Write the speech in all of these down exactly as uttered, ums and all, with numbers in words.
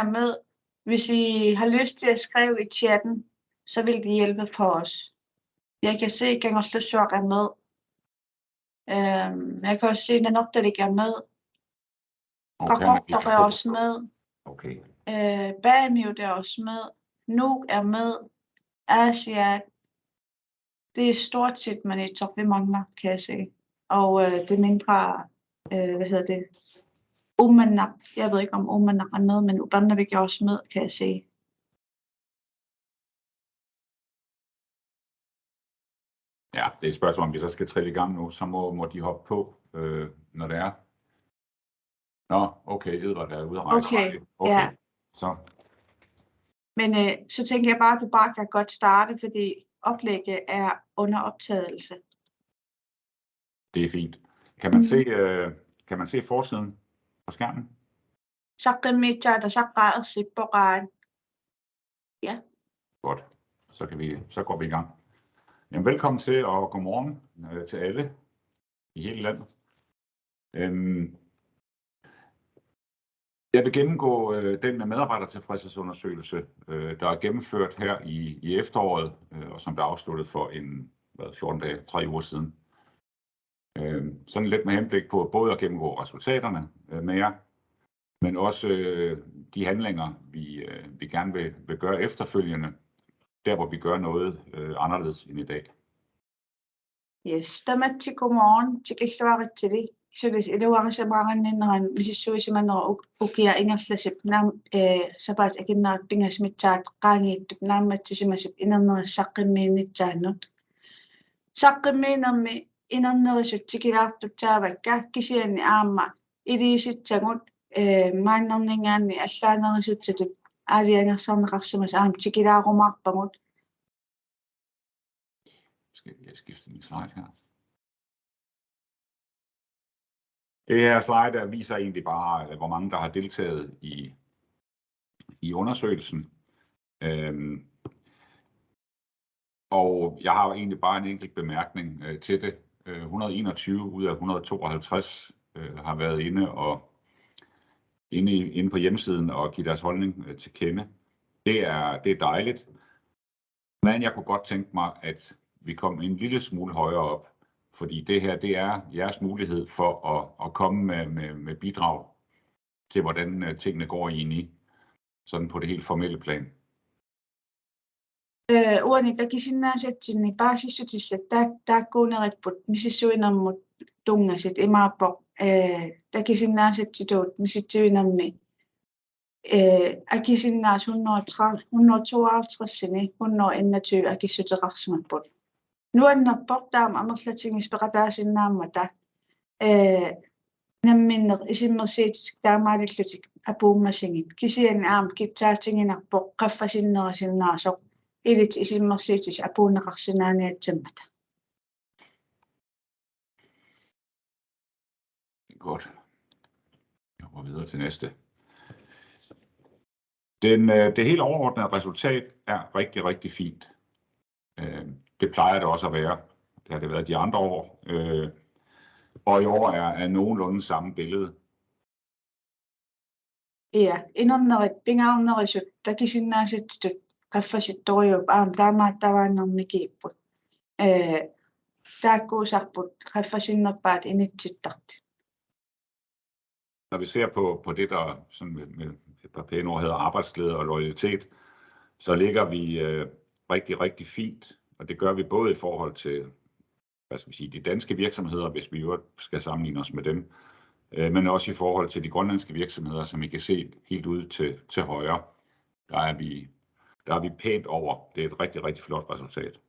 er med. Hvis I har lyst til at skrive i chatten, så vil det hjælpe for os. Jeg kan se, at Kangerlussuaq er med. Øhm, jeg kan også se, at Nanortalik er med. Okay, Qaqortoq er også med. Okay. Øh, Paamiut er også med. Nuuk er med. Aasiaat. Det er stort set Maniitsoq, vi mangler, kan jeg se. Og øh, det mindre, øh, hvad hedder det, Uummannaq. Jeg ved ikke, om Uummannaq er med, men Upernavik er også med, kan jeg se. Ja, det er et spørgsmål, om vi så skal trille i gang nu. Så må, må de hoppe på, øh, når det er. Nå, okay, Edvard er ude at rejse. Okay, Okay, ja. Så Men øh, så tænker jeg bare, at du bare kan godt starte, fordi oplægget er under optagelse. Det er fint. Kan man Mm. se, øh, kan man se forsiden på skærmen? Saqqummiussaata saqqaa ersippoq aat. Ja. Godt. Så kan vi, så går vi i gang. Jamen, velkommen til, og godmorgen øh, til alle i hele landet. Øhm, jeg vil gennemgå øh, den medarbejdertilfredshedsundersøgelse, øh, der er gennemført her i, i efteråret, øh, og som blev afsluttet for en hvad, fjorten dage, tre uger siden. Øh, sådan lidt med henblik på både at gennemgå resultaterne øh, med jer, men også øh, de handlinger, vi, øh, vi gerne vil, vil gøre efterfølgende, der hvor vi gør noget øh, anderledes end i dag. Yes, tamatta godmorgen, tikilluaritsi. Suli iluarisimaarinninneran misissuisimanera uk-, ukiaq ingerlasip naam, eh, sapaatip akunneranut pingasut missaat qaangiuttup naammassisimasut inernerup saqqummiunnissaanut. Saqqummiinermi inernerusut tikilaartussaavakka, kisianni aamma iliuusissagut, eh, maannarninngaanniit allaanerusutitut aalajangersarneqarsimasut aamma tikilaarumaarpagut. Skal jeg skifte min slide her? Det her slide der viser egentlig bare, øh, hvor mange der har deltaget i, i undersøgelsen. Øhm, og jeg har jo egentlig bare en enkelt bemærkning øh, til det. Øh, hundrede enogtyve ud af hundrede tooghalvtreds øh, har været inde og inde, i, inde på hjemmesiden og give deres holdning øh, til kende. Det er, det er dejligt. Men jeg kunne godt tænke mig, at vi kom en lille smule højere op, fordi det her, det er jeres mulighed for at, at komme med, med, med bidrag til, hvordan øh, tingene går i I N I, sådan på det helt formelle plan. Eh, uani takusinnaasatsinni paasissutissat taak-, taakkuuneripput misissuinermut tunngasut imaappoq, eh, takusinnaasatsitut misissuinermi, eh, akisinnaasatit hundrede og tredive, hundrede og tooghalvtreds-ini hundrede og enogtyve akissuteqarsimapput. Nuannerpoq taama amerlatigisut peqataasinnaammata, eh, namminneq isummersuutitik taamaalillutik apuummasigit. Kisianni aamma kitsaatiginarpoq qaffasinnerusinnaasoq ilutit isummersuutit apuunneqarsinnaaniassammata. Godt. Jeg går videre til næste. Den, øh, det helt overordnede resultat er rigtig, rigtig fint. Øh, det plejer det også at være. Det har det været de andre år. Øh, og i år er, er nogenlunde samme billede. Ja, inernerit pingaarnerusut takusinnaasatsitut qaffasittorujuupput aamma taamaattuaannarnikiipput. Eh, taakkuusarput qaffasinnerpaat inissittartut. Når vi ser på, på det, der sådan med, med et par pæne ord hedder arbejdsglæde og loyalitet, så ligger vi øh, rigtig, rigtig fint. Og det gør vi både i forhold til hvad skal vi sige, de danske virksomheder, hvis vi jo skal sammenligne os med dem, øh, men også i forhold til de grønlandske virksomheder, som I kan se helt ude til, til højre. Der er, vi, der er vi pænt over. Det er et rigtig, rigtig flot resultat.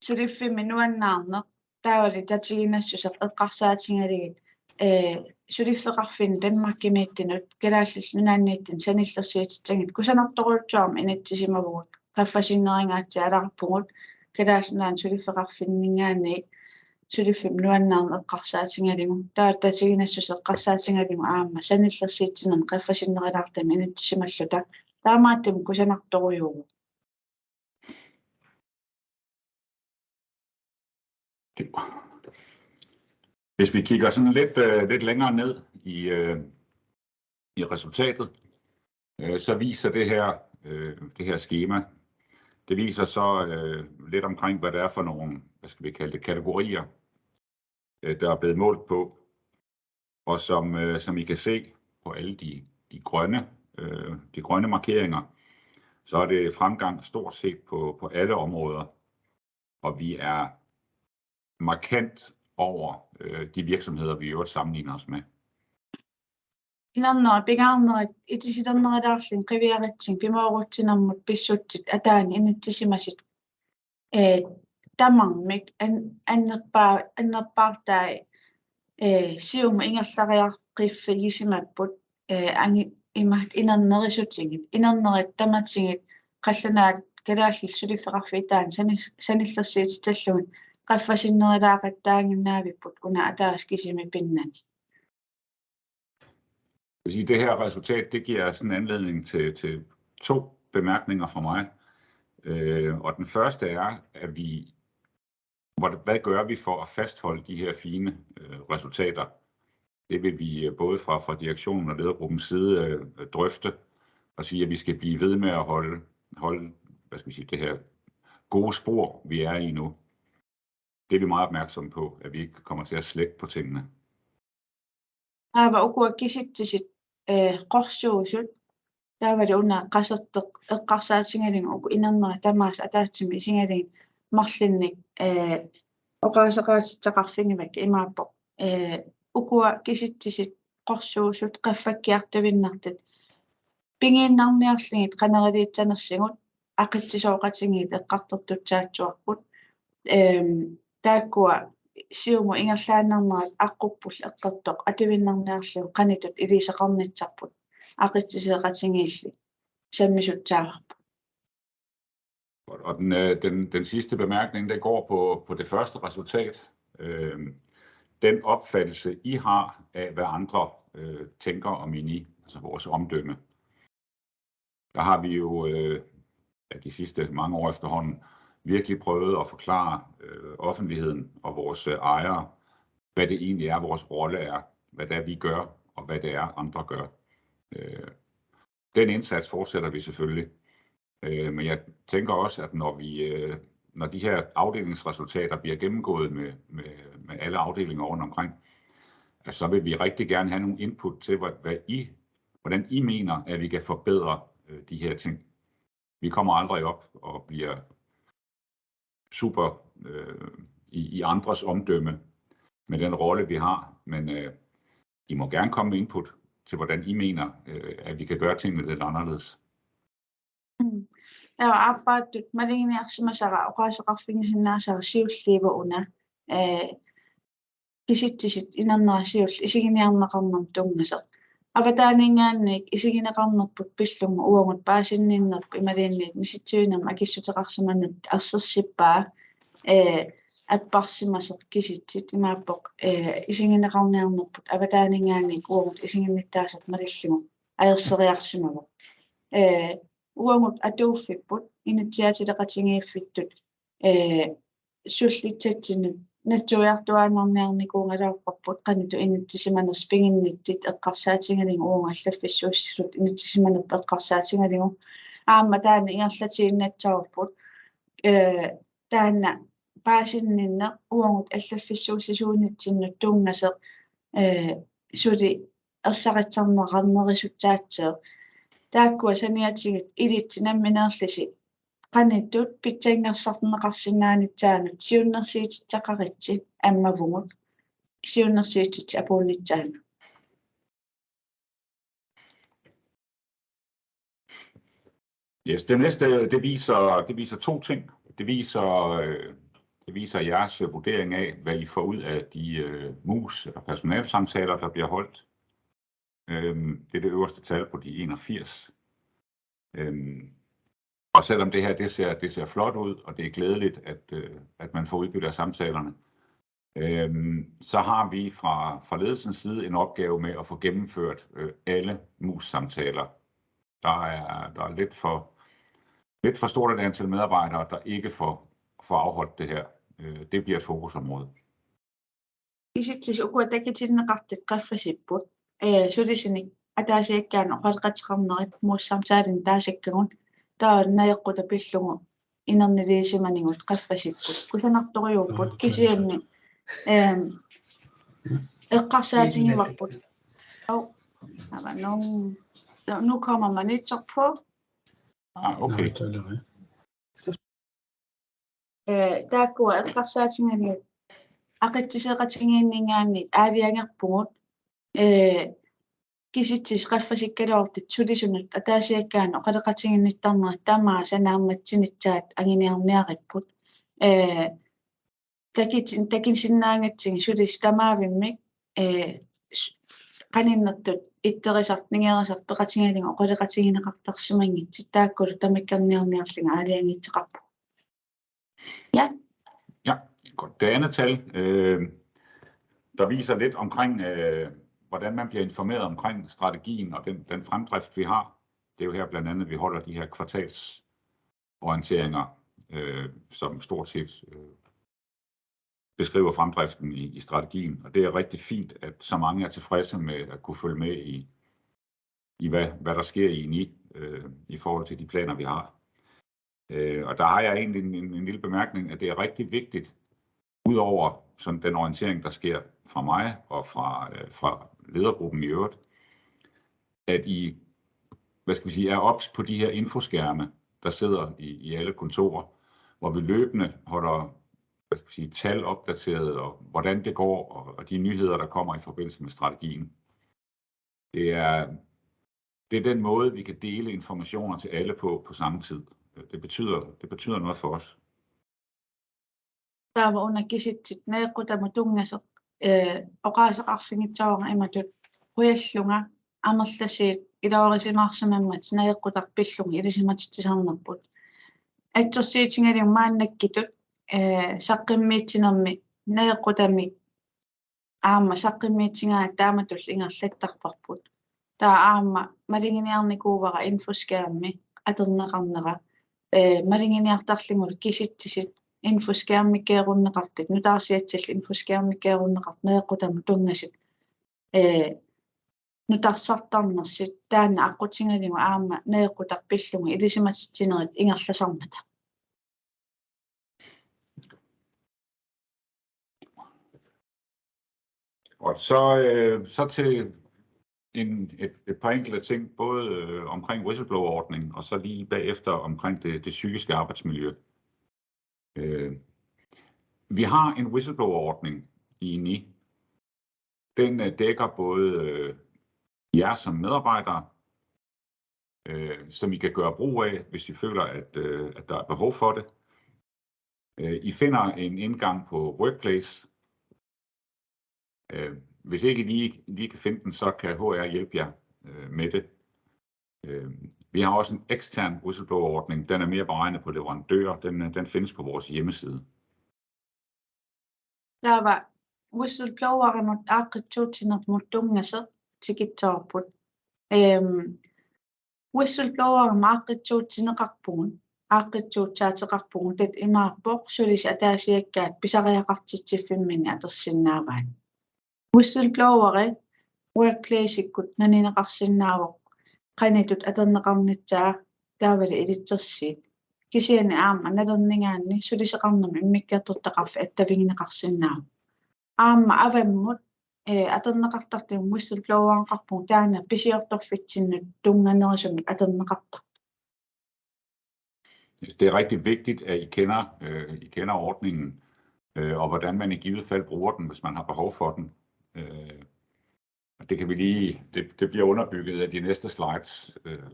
Suliffimmi nuannaarneq taavalu tatiginassuseq eqqarsaatigalugit, eh, suliffeqarfinni Danmarkimiittunut Kalaallit Nunaanniittut sanillersuutissagit kusanartorujussuarmik inissisimavugut, qaffasinnerungaatsialaarpugut Kalaallit Nunaannut suliffeqarfinninngaanniit suliffimmi nuannaarneq eqqarsaatigalugu, taava tatiginassuseq eqqarsaatigalugu aamma sanillersuutinermi qaffasinnerulaartumik inissisimalluta, taamaattumik kusanartorujuuvoq. Hvis vi kigger sådan lidt, øh, lidt længere ned i, øh, i resultatet, øh, så viser det her, øh, det her skema, det viser så øh, lidt omkring, hvad det er for nogle, hvad skal vi kalde det, kategorier, øh, der er blevet målt på. Og som, øh, som I kan se på alle de, de, grønne, øh, de grønne markeringer, så er det fremgang stort set på, på alle områder. Og vi er markant over øh, de virksomheder, vi i øvrigt sammenligner os med. Inernera pingaarnerit itisilernerulaarluni qiviaritsinni pimoorutsinermut pissutsit ataani inissisimasut, ee, tamarmik an-, annerpaa-, annerpaartai, ee, siumut ingerlariaqqiffigisimapput, ee, angi-, imaat inernerisutigit, inernerit tamatigut qallunaat kalaallit suliffeqarfiit taanna sani-, sanillersuutitallugit qaffasinnerulaaqattaaginnaavipput una ataaseq kisimi pinnani. Jeg vil sige, det her resultat, det giver sådan en anledning til, til to bemærkninger fra mig. Øh, og den første er, at vi, hvad, hvad gør vi for at fastholde de her fine øh, resultater? Det vil vi øh, både fra, fra direktionen og ledergruppens side øh, drøfte og sige, at vi skal blive ved med at holde, holde, hvad skal vi sige, det her gode spor, vi er i nu. Det er vi meget opmærksomme på, at vi ikke kommer til at slække på tingene. Aava ukua kisitsisit, ee, qorsuusut, taavalu una qasertoq eqqarsaatigalugu uku inernera tamaasa ataatsimut isigalugit marlunnik, ee, oqaaseqaatitaqarfigivakka imaappoq, ee, ukua kisitsisit qorsuusut qaffakkiartuinnartut pigiinnarniarlugit qanoq iliussanersugut aqitsisooqatigiit eqqartortussaassavarput. Ehm, taakkua siumut ingerlaannarnerat aqqupput eqqartoq atuinnarniarlugu qanoq iliuuseqarnissarput aqitsisooqatigiillu sammisussaavarput. Og den, øh, den, den sidste bemærkning, det går på, på det første resultat. Øh, den opfattelse, I har af, hvad andre øh, tænker om I N I, altså vores omdømme. Der har vi jo øh, ja, de sidste mange år efterhånden virkelig prøvet at forklare øh, offentligheden og vores øh, ejere, hvad det egentlig er, vores rolle er, hvad det er, vi gør, og hvad det er, andre gør. Øh, den indsats fortsætter vi selvfølgelig. Øh, men jeg tænker også, at når, vi, øh, når de her afdelingsresultater bliver gennemgået med, med, med alle afdelinger rundt omkring, så vil vi rigtig gerne have nogle input til, hvad, hvad I, hvordan I mener, at vi kan forbedre øh, de her ting. Vi kommer aldrig op og bliver super øh, i, i andres omdømme med den rolle, vi har, men øh, I må gerne komme med input til, hvordan I mener, øh, at vi kan gøre tingene lidt anderledes. Ja, aappaattut maluginiarsimasara oqaaseqarfigisinnaasara siulliuvoq una, ee, kisitsisit inernera siulleq isiginiarneqarnermut tunngasoq. Avataaninngaanniit isigineqarnerput pillugu uagut paasinninnerput imaluunniit misissuinermut akissuteqarsimanermut ersersippaa, ee, apparsimasoq kisitsit imaappoq, ee, isigineqarniarnerput avataaninngaanniit uagut isiginnittaasarput malillugu ajorseriarsimavoq. Ee, uagut atuuffipput, inatsisartut atuutigiiffittut, ee, sullissatsinni natsuiartuaannarniarnikuugaluarparput qanoq inissisimanersut piginnittussat eqqarsaatigalugu uagut allaffissuussisut inissisimanerput eqqarsaatigalugu aamma taanna ingerlatiinnassavarput, ee, taanna paasinninneq uagut allaffissuussisuunitsinnut tunngasoq, ee, suli ersarissorneqarnerusussaassaaq. Taakkua saniatigut ilitsinammineerlusi qanoq pitsanngorsarneqarsinnaanitsaanut siunnersuutissaqaritsi ammavugut siunnersuutitsi apuunnitsaanut. Yes, det næste, det viser, det viser to ting. Det viser, øh, det viser jeres øh, vurdering af, hvad I får ud af de øh, mus- eller personalsamtaler, der bliver holdt. Øhm, det er det øverste tal på de enogfirs. Øhm, og selvom det her, det ser, det ser flot ud, og det er glædeligt, at, øh, at man får udbytte af samtalerne, øhm, så har vi fra, fra ledelsens side en opgave med at få gennemført øh, alle mus-samtaler. Der er, der er lidt for, lidt for stort et antal medarbejdere, der ikke får, får afholdt det her. Øh, det bliver et fokusområde. Kisitsisit ukua takutinneqartut qaffasipput, ee, sulisunik ataasiakkaanut oqaloqateqarnerit muussamsaalin taasakkagut, taava najoqqutaa pillugu inerniliisimanigut qaffasikkut. Kusanartorujuupput kisianni, ehm, eqqarsaatigivarput. Au, avanung. Nu kommer man ikke på. Ah, okay. Eh, taakkua eqqarsaatigalugit aqitsisiaqatigiinninngaanniit aalajangerpugut, eh, kisitsisit qaffasikkaluartut sulisunut ataasiakkaanut oqaloqatiginnittarnerat tamaasa naammatsinitsaat anguniarniaripput. Eh, takitin-, takisinnaangatsigit sulisut tamaavimmik, eh, s-, qaninnertut itterisartut ningerisartut peqatigalugit oqaloqatigineqartarsimanngitsut, taakkulu tamakkerniarniarlugit aalajangiitseqarpugut. Ja. Ja, godt. Det andet tal, øh, der viser lidt omkring, øh, hvordan man bliver informeret omkring strategien og den, den fremdrift, vi har. Det er jo her blandt andet, vi holder de her kvartalsorienteringer, øh, som stort set, øh, beskriver fremdriften i, i strategien. Og det er rigtig fint, at så mange er tilfredse med at kunne følge med i, i hvad, hvad der sker i ni, øh, i forhold til de planer, vi har. Øh, og der har jeg egentlig en, en, en lille bemærkning, at det er rigtig vigtigt, udover sådan den orientering, der sker fra mig og fra, øh, fra ledergruppen i øvrigt, at I, hvad skal vi sige, er obs på de her infoskærme, der sidder i, i alle kontorer, hvor vi løbende holder, hvad skal vi sige, tal opdateret, og hvordan det går, og, og de nyheder, der kommer i forbindelse med strategien. Det er, det er den måde, vi kan dele informationer til alle på på samme tid. Det betyder, det betyder noget for os. Taava una kisitsit najoqqutamut tunngasoq, eh, oqaaseqarfigissavara imatut: Qujallunga amerlasuut iluarisimaarsimammatit najoqqutaq pillugu ilisimatitsisarnerput. Assersuutigalugu maannakkutut, eh, saqqummiussinermi najoqqutamik aamma saqqummiussigaangat taamatullu ingerlattarparput. Taava aamma maluginiarnikuuara infoskærmi atorneqarnera, eh, maluginiartarlugulu kisitsisit infoskærmikkeerunneqartut, nutaarsiatsillu infoskærmikkeerunneqartut najoqqutamut tunngasut, eh, nutarsartarnersut, taanna aqqutigalugu aamma najoqqutaq pillugu ilisimatitsinerit ingerlasarmata. Og så, øh, så til en, et, et par enkelte ting, både, øh, omkring whistleblower-ordningen, og så lige bagefter omkring det, det psykiske arbejdsmiljø. Øh, vi har en whistleblower-ordning i ni. Den, øh, dækker både, øh, jer som medarbejdere, øh, som I kan gøre brug af, hvis I føler, at, øh, at der er behov for det. Øh, I finder en indgang på Workplace. Øh, hvis ikke I lige, lige kan finde den, så kan H R hjælpe jer, øh, med det. Øh, vi har også en ekstern whistleblower-ordning. Den er mere beregnet på leverandører. Den, øh, den findes på vores hjemmeside. Taava whistleblowerimut aaqqissuussinermut tunngasoq tikitsoorput. Ehm, whistleblowerimut aaqqissuussineqarpugut, aaqqissuussaateqarpugut, taanna imaappoq sulisut ataasiakkaat pisariaqartitsiffimmini atorsinnaavaat. Whistlebloweri Workplace-ikkut nanineqarsinnaavoq qanoq ittut atorneqarnissaa taavalu ilitsersuut. Kisianni aamma nalornigaanni sulisoqarnermut immikkoortortaqarfik attavigineqarsinnaavoq. Aamma avammut, eh, atorneqartartut whistleblowereqarpugut, taanna pisiortorfitsinnut tunnganerusumik atorneqartartoq. Det er rigtig vigtigt, at I kender, øh, I kender ordningen, øh, og hvordan man i givet fald bruger den, hvis man har behov for den. Øh, og det kan vi lige, det, det bliver underbygget af de næste slides. Øh.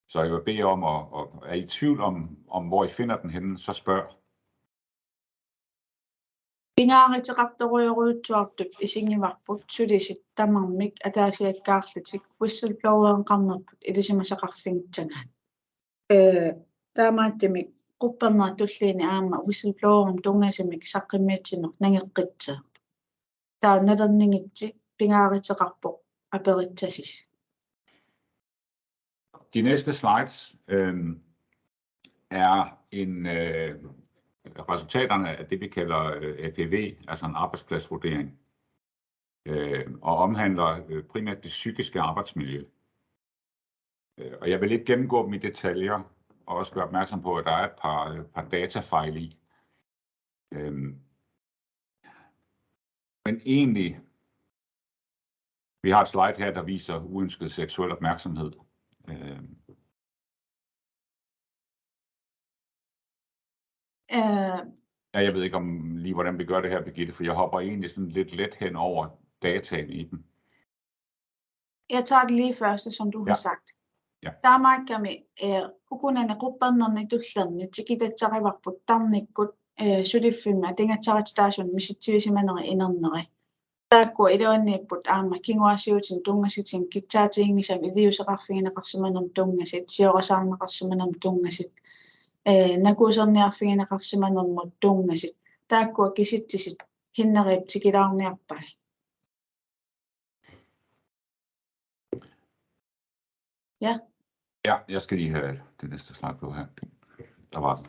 Så jeg vil bede om, at, at, er I i tvivl om, om, hvor I finder den henne, så spørg. Pingaaruteqartorujorujussuartut isigivarput sulisut tamarmik ataasiakkaarlutik whistleblowereqarnerput ilisimasaqarfigissagaat. Eh, taamaattumik quppernerup tulliini aamma whistleblowerimut tunngasumik saqqummiussineq nangeqqissaaq. Taava nalornigitsi pingaaruteqarpoq aperissasusi. De næste slides, øhm, er en, øh, resultaterne af det, vi kalder, øh, A P V, altså en arbejdspladsvurdering. øh, og omhandler øh, primært det psykiske arbejdsmiljø. Øh, og jeg vil ikke gennemgå dem i detaljer, og også gøre opmærksom på, at der er et par, øh, par datafejl i. Øhm, men egentlig, vi har et slide her, der viser uønsket seksuel opmærksomhed. Øhm, Øh, ja, jeg ved ikke om lige, hvordan vi gør det her, Birgitte, for jeg hopper egentlig sådan lidt let hen over dataen i den. Jeg tager det lige første, som du har Ja. sagt. Ja. Taamaakkami, øh, ukunani quppernerni tullerni tikitassarivarput tarnikkut, øh, suliffimmi atugassarititaasunik misissuisimaneri inerneri. Taakkua iluaniipput aamma kinguaassiuutitigut tunngasutigut kitsaatiginngisamik iliuuseqarfigineqarsimanermut tunngasut, siorasaarneqarsimanermut tunngasut, øh, nakuuserniarfigineqarsimanermut tunngasut. Taakkua kisitsisit hinneriit tikilaarniarpai. Ja. Ja, jeg skal lige have det næste slide på her. Der var den.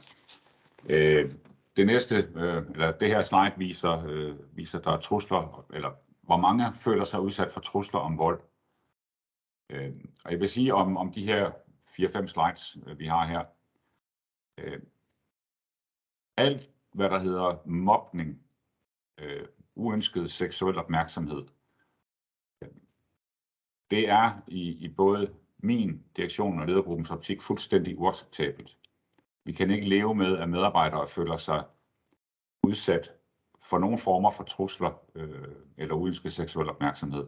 Øh, det næste, øh, eller det her slide viser, øh, viser, der er trusler, eller hvor mange føler sig udsat for trusler om vold. Øh, og jeg vil sige, om, om de her fire-fem slides, øh, vi har her, øh, alt, hvad der hedder mobning, øh, uønsket seksuel opmærksomhed, det er i, i både min direktion og ledergruppens optik fuldstændig uacceptabelt. Vi kan ikke leve med, at medarbejdere føler sig udsat for nogle former for trusler øh, eller uønsket seksuel opmærksomhed.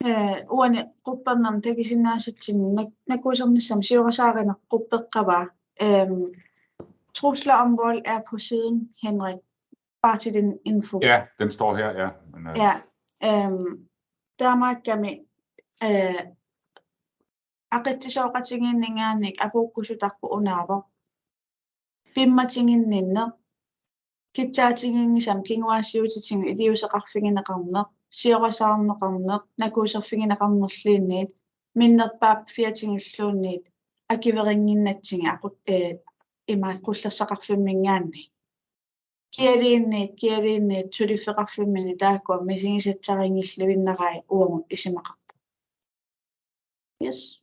Øh, uani quppernermut takusinnaasatsinnik nak-, nakuusernissamut siorasaarineq quppeqqavaa. Øhm, trusler om vold er på siden, Henrik. Bare til din info. Ja, den står her, ja. Men, øh, Ja. Øhm, taamaakkami, øh, aqitsisooqatigiinninngaanniit akuukkusutarput unaavoq. Pimmatiginninneq, kitsaatiginngisamik kinguaassiuutitigut iliuuseqarfigineqarneq, siorasaarneqarneq, nakuuserfigineqarnerluunniit, minnerpaaffiatigilluunniit, akuerinnginnatsigit aqu-, øh, ima qullersaqarfimminngaanniit. Kialiinniit, kialiinniit suliffeqarfimminni taakkua misigisassarinngilavinnarai uagut isumaqarput. Yes.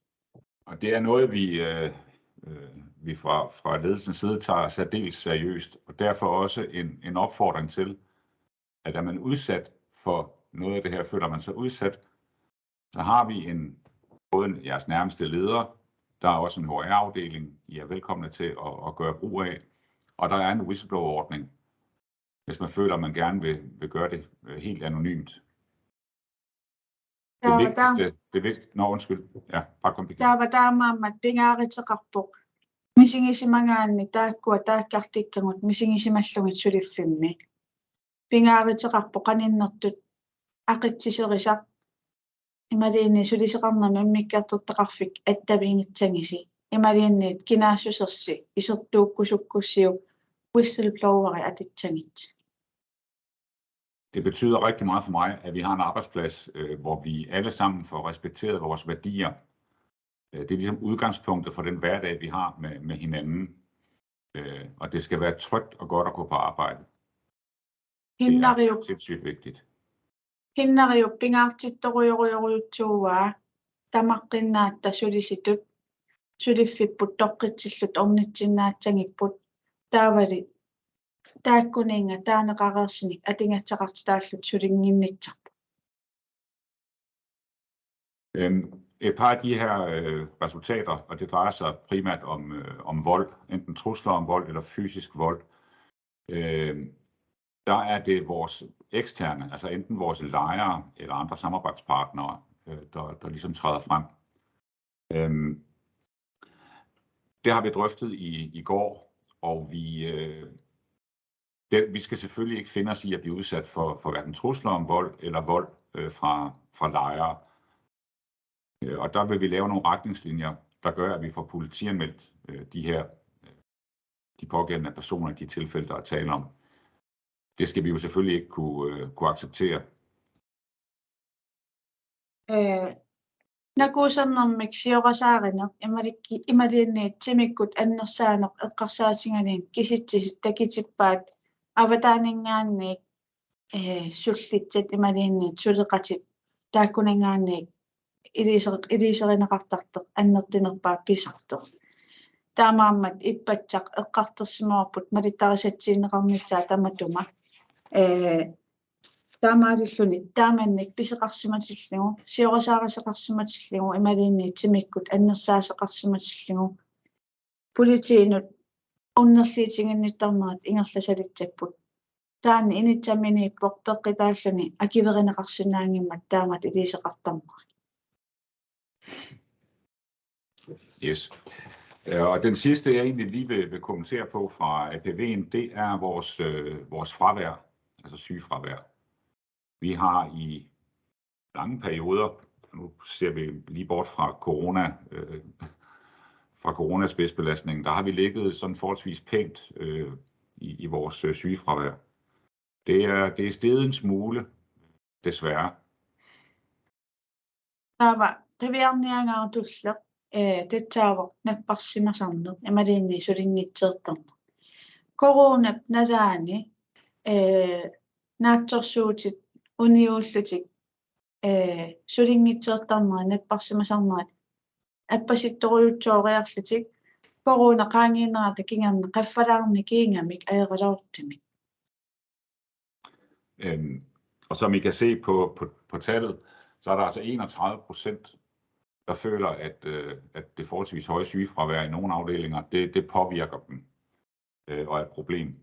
Og det er noget, vi, øh, øh, vi fra, fra ledelsens side tager særdeles seriøst, og derfor også en, en opfordring til, at er man udsat for noget af det her, føler man sig udsat, så har vi en, både en, jeres nærmeste leder, der er også en H R-afdeling, I er velkomne til at, at gøre brug af, og der er en whistleblower-ordning, hvis man føler, at man gerne vil, vil gøre det øh, helt anonymt. Det Taava vigtigste, det vigtigste, nå undskyld, ja, bare kom igennem. Taava taamaammat pingaaruteqarpoq. Misigisimagaanni taakkua taakkartikkagut misigisimallugit suliffimmi. Pingaaruteqarpoq qaninnertut aqitsiserisaq. Imaluunniit sulisoqarnermik immikkoortortaqarfik attavigissagisi. Imaluunniit kinaassusersi isertuukkusukkussiuk whistlebloweri atussagit. Det betyder rigtig meget for mig, at vi har en arbejdsplads, øh, hvor vi alle sammen får respekteret vores værdier. Øh, det er ligesom udgangspunktet for den hverdag, vi har med, med hinanden. Øh, og det skal være trygt og godt at gå på arbejde. Det er Hinnariup, sindssygt vigtigt. hinnariup pingaartittorujorujorujussuuaa tamaqqinnaat sulisitut suliffipput toqqitsillutik ornitsinnaassagipput taavali taakkuninnga taaneqareersinik atugassaqartitaallutik sulinnginnissarput. Øhm, et par af de her øh, resultater, og det drejer sig primært om, øh, om vold, enten trusler om vold eller fysisk vold, øh, der er det vores eksterne, altså enten vores lejere eller andre samarbejdspartnere, øh, der, der ligesom træder frem. Øhm, det har vi drøftet i, i går, og vi, øh, det, vi skal selvfølgelig ikke finde os i at blive udsat for, for hverken trusler om vold eller vold øh, fra, fra lejere. Øh, og der vil vi lave nogle retningslinjer, der gør, at vi får politianmeldt øh, de her, øh, de pågældende personer i de tilfælde, der er tale om. Det skal vi jo selvfølgelig ikke kunne, øh, kunne acceptere. Ee, nakuusernermik siorasaarineq imaluunniit timikkut annersaaneq eqqarsaatigalugu kisitsisit takutippaat avataaninngaanniit ee, sullitsat imaluunniit suleqatit taakkuninngaanniit iliser-, iliserineqartartoq annertunerpaaq pisartoq. Taamaammat ippassaq eqqartorsimavarput malittarisatsiunneqarnissaa tamatuma. Ee, taamaalilluni taamannik pisoqarsimatillugu, siorasaarisoqarsimatillugu imaluunniit timikkut annersaasoqarsimatillugu politiinut unnerliutiginnittarnerat ingerlasalissapput. Taanna inissisimanngippoq peqqutaalluni akuerineqarsinnaanngimmat taamatut iliuuseqartarnerat. Yes. Øh, og den sidste, jeg egentlig lige vil, vil kommentere på fra A P V'en, det er vores, øh, vores fravær, altså sygefravær. Vi har i lange perioder, nu ser vi lige bort fra corona, øh, fra coronaspidsbelastningen, der har vi ligget sådan forholdsvis pænt øh, i, i vores øh, sygefravær. Det er, det er steget en smule, desværre. Taava qiviarniangaartulleq, ee, tassaavoq napparsimasarneq imaluunniit sulinngitsoortarneq. Coronap nalaani, ee, naatsorsuutit uniullutik, ee, sulinngitsoortarnerat napparsimasarnerat appasittorujussuoriarlutik corona qaangiunnerata kingorna qaffalaarnikuugamik ajoraluartumik. Øhm, og som I kan se på, på, på tallet, så er der altså enogtredive procent, der føler, at, øh, at det forholdsvis høje sygefravær i nogle afdelinger, det, det påvirker dem øh, og er et problem.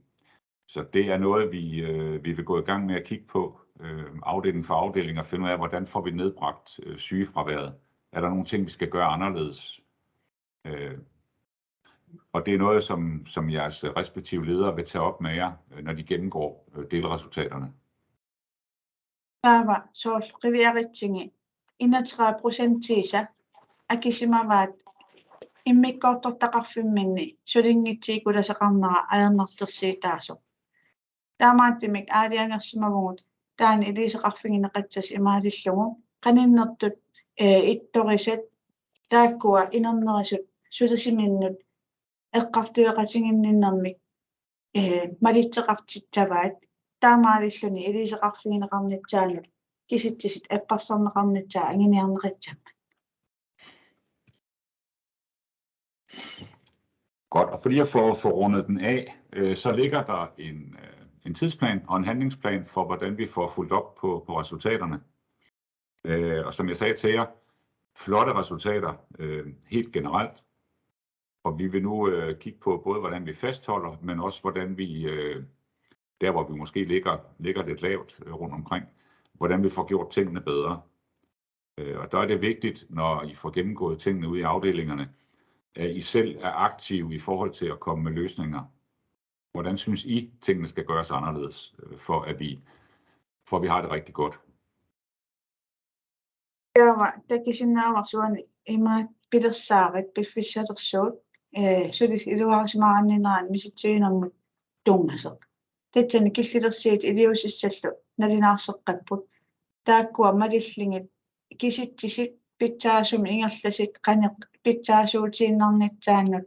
Så det er noget, vi, øh, vi vil gå i gang med at kigge på, øh, afdeling for afdeling, og finde ud af, hvordan får vi nedbragt øh, sygefraværet. Er der nogle ting, vi skal gøre anderledes? Øh, og det er noget, som, som jeres respektive ledere vil tage op med jer, øh, når de gennemgår øh, delresultaterne. Taava soorlu qiviaritsigit enogtredive procentiisa akisimavaat immikkoortortaqarfimminni sulinngitsuukulasaqarnera ajornartorsiutaasoq. Taamaattumik aalajangersimavugut taanna iliuuseqarfigineqassasoq imaalillugu qaninnertut, ee, ittorisat taakkua inernerisut sulisiminnut eqqartueqatiginninnermik, ee, malitseqartitsavaat taamaalilluni iliuuseqarfigineqarnissaanut kisitsisit apparsarneqarnissaat anguniarneqassammat. Godt, og for lige at få, få rundet den af, øh, så ligger der en, øh, en tidsplan og en handlingsplan for, hvordan vi får fulgt op på, på resultaterne. Øh, og som jeg sagde til jer, flotte resultater øh, helt generelt. Og vi vil nu øh, kigge på både, hvordan vi fastholder, men også hvordan vi, øh, der hvor vi måske ligger, ligger lidt lavt øh, rundt omkring, hvordan vi får gjort tingene bedre. Øh, og der er det vigtigt, når I får gennemgået tingene ude i afdelingerne, at I selv er aktive i forhold til at komme med løsninger. Hvordan synes I, tingene skal gøres anderledes, øh, for at vi, for at vi har det rigtig godt? Taava takusinnaavarsi uani imaat pilersaarit piffissalersuut, ee, sulisut iluarisimaarannginnerat misissuinermut tunngasoq. Tassani killilersuutit iliuusissallu nalunaarseqqapput. Taakkua malillugit kisitsisit pitsaasumik ingerlasut qanoq pitsaasuutiinnarnissaannut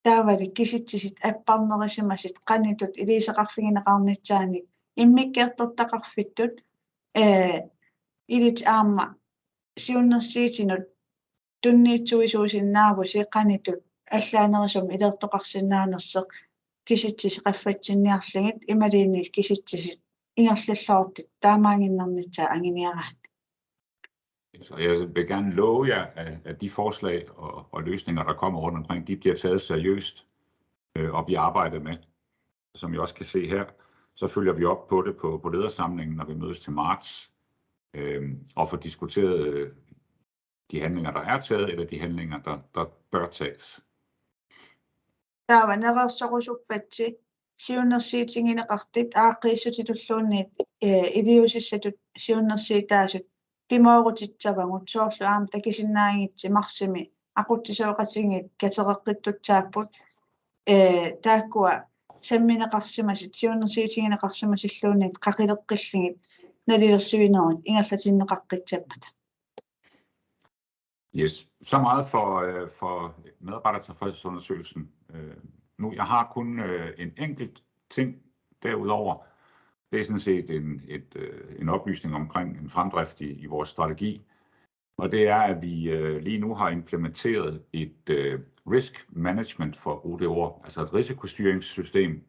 taavalu kisitsisit apparnerisimasut qanoq iliuuseqarfigineqarnissaannik immikkoortortaqarfittut, ee, ilutit aamma siunnersuutinut tunniussuusinnaavusi qanoq allaanerusumik iliortoqarsinnaanersoq kisitsisit qaffatsinniarlugit imaluunniit kisitsisit ingerlalluartut taamaaginnarnissaat anguniaraanni. Så jeg vil gerne love jer, at, at de forslag og, og løsninger, der kommer rundt omkring, de bliver taget seriøst øh, og bliver arbejdet med. Som I også kan se her, så følger vi op på det på, på ledersamlingen, når vi mødes til marts, øh, og får diskuteret øh, de handlinger, der er taget, eller de handlinger, der, der bør tages. Taava nereersorusuppassi siunnersuutigineqartut aaqqiissutitulluunniit, ee, iliuusissatut siunnersuutaasut pimoorutissavagut, soorlu aamma takusinnaagitsi marsimi aqutsisooqatigiit katereqqittussaapput, ee, taakkua sammineqarsimasut siunnersuutigineqarsimasulluunniit qaqileqqillugit nalilersuinerit ingerlatinneqaqqissammata. Yes. Så meget for, øh, for medarbejdertilfredshedsundersøgelsen. Øh, nu, jeg har kun øh, en enkelt ting derudover, Det er sådan set en, et, øh, en oplysning omkring en fremdrift i, i vores strategi. Og det er, at vi øh, lige nu har implementeret et øh, risk management, for at bruge det ord, altså et risikostyringssystem,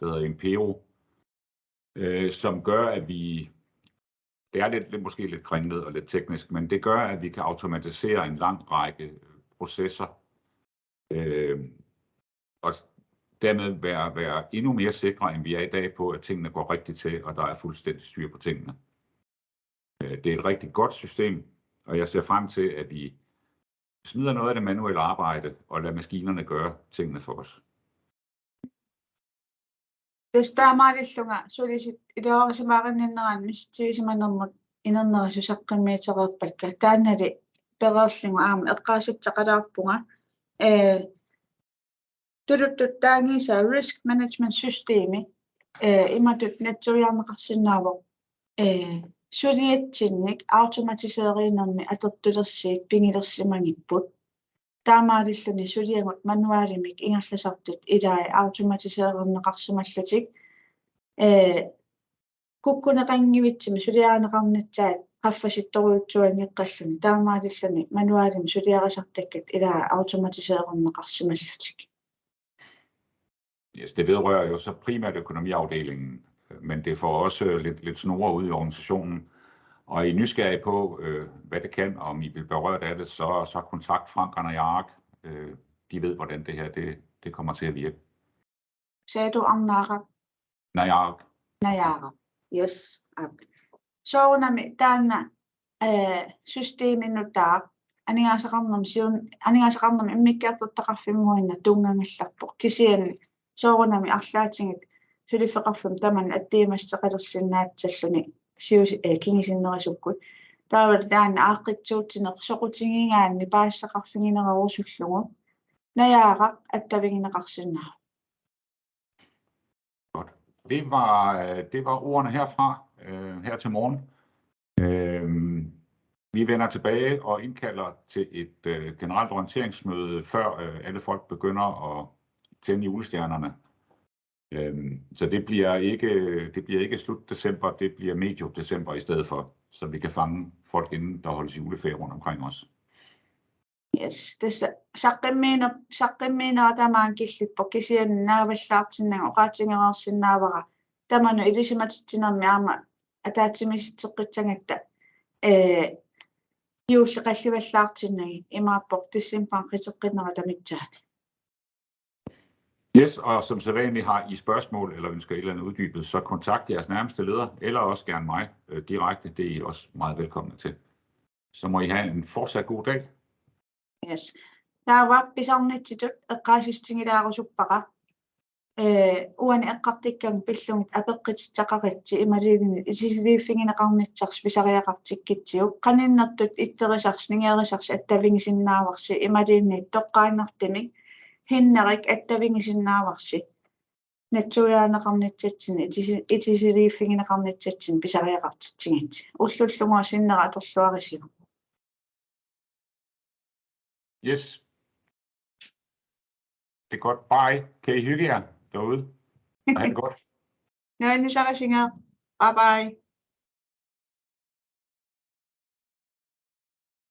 der hedder Impero, øh, som gør, at vi, det er lidt, lidt, måske lidt kringlet og lidt teknisk, men det gør, at vi kan automatisere en lang række processer, øh, og dermed være, være endnu mere sikre, end vi er i dag, på, at tingene går rigtigt til, og der er fuldstændig styr på tingene. Øh, det er et rigtig godt system, og jeg ser frem til, at vi smider noget af det manuelle arbejde og lader maskinerne gøre tingene for os. Tassa taamaalillunga sulisit iluarisimaarinninnerani misissuisimanermut inernera susaqqammiutereerpakka. Taannali pereerlugu aamma eqqaasassaqalaarpunga. Ee, tuluttut taangiisa risk management systemi, ee, imatut natsuiarneqarsinnaavoq, ee, suliatsinnik automatiseerinermi atortulersiit pigilersimagipput. Taamaalilluni suliagut manualimik ingerlasartut ilai automatiseerneqarsimallutik, ee, kukkuneqanngivitsumik suliarineqarnissaat qaffasittorujussuanngikkaluarluni, taamaalilluni manualimik suliarisartakkat ilai automatiseerneqarsimallutik. Yes, det vedrører jo så primært økonomiafdelingen, men det får også øh, lidt, lidt snore ud i organisationen. Og er I nysgerrige på, øh, hvad det kan, og om I vil berørt af det, så, så kontakt Frank og Najarak. Øh, de ved, hvordan det her det, det kommer til at virke. Sagde du Arnaaraq? Najarak. Najarak. Yes. Aap. Soorunami taanna, ee, systemi nutaaq aningaasaqarnermi siun-, aningaasaqarnermi immikkoortortaqarfimmuinnaq tunngagallarpoq. Kisianni soorunami arlaatigut suliffeqarfimmut tamanut attuumassuteqalersinnaassalluni sius-, ee, kingusinnerusukkut. Taavalu taanna aaqqissuussineq soqutigigaanni paasisaqarfiginerusullugu Najaaraq attavigineqarsinnaavoq. Godt. Det var, øh, det var ordene herfra, øh, her til morgen. Øhm, vi vender tilbage og indkalder til et øh, generelt orienteringsmøde, før øh, alle folk begynder at tænde julestjernerne. Øhm, så det bliver, ikke, det bliver ikke slut december, det bliver medio december i stedet for, så vi kan fange folk inden der holdes juleferie rundt omkring os. Yes, tassa saqqummiine-, saqqummiinera tamaanga killippoq, kisianni naavallaartinnagu oqaatigereersinnaavara tamanut ilisimatitsinermi aamma ataatsimiissuteqqissagatta, ee, juulli qallivallaartinnagit, imaappoq decembarip qiteqqinnerata missaani. Yes, og som sædvanligt har I spørgsmål eller ønsker et eller andet uddybet, så kontakt jeres nærmeste leder, eller også gerne mig øh, direkte. Det er I også meget velkomne til. Så må I have en fortsat god dag. Yes. Taava pisarnitsitut eqqaasitsissutigilaarusuppaqa. Ee, uani eqqartukkagut pillugit apeqqutissaqaritsi imaluunniit itisiliiffigineqarnissarsi pisariaqartikkutsigu. Qaninnertut itterisarsi, nigerisarsi attavigisinnaavarsi imaluunniit toqqaannartumik hinnerik attavigisinnaavarsi. Natsuiaaneqarnissatsinnik itisi-, itisiliiffigineqarnissatsinnik pisariaqartitsigit. Ullullugu sinnera atorluarisiuk. Yes. Det er godt. Bye. Kan I hygge jer derude? Og have det godt. Nuannisarisiuk. Bye bye.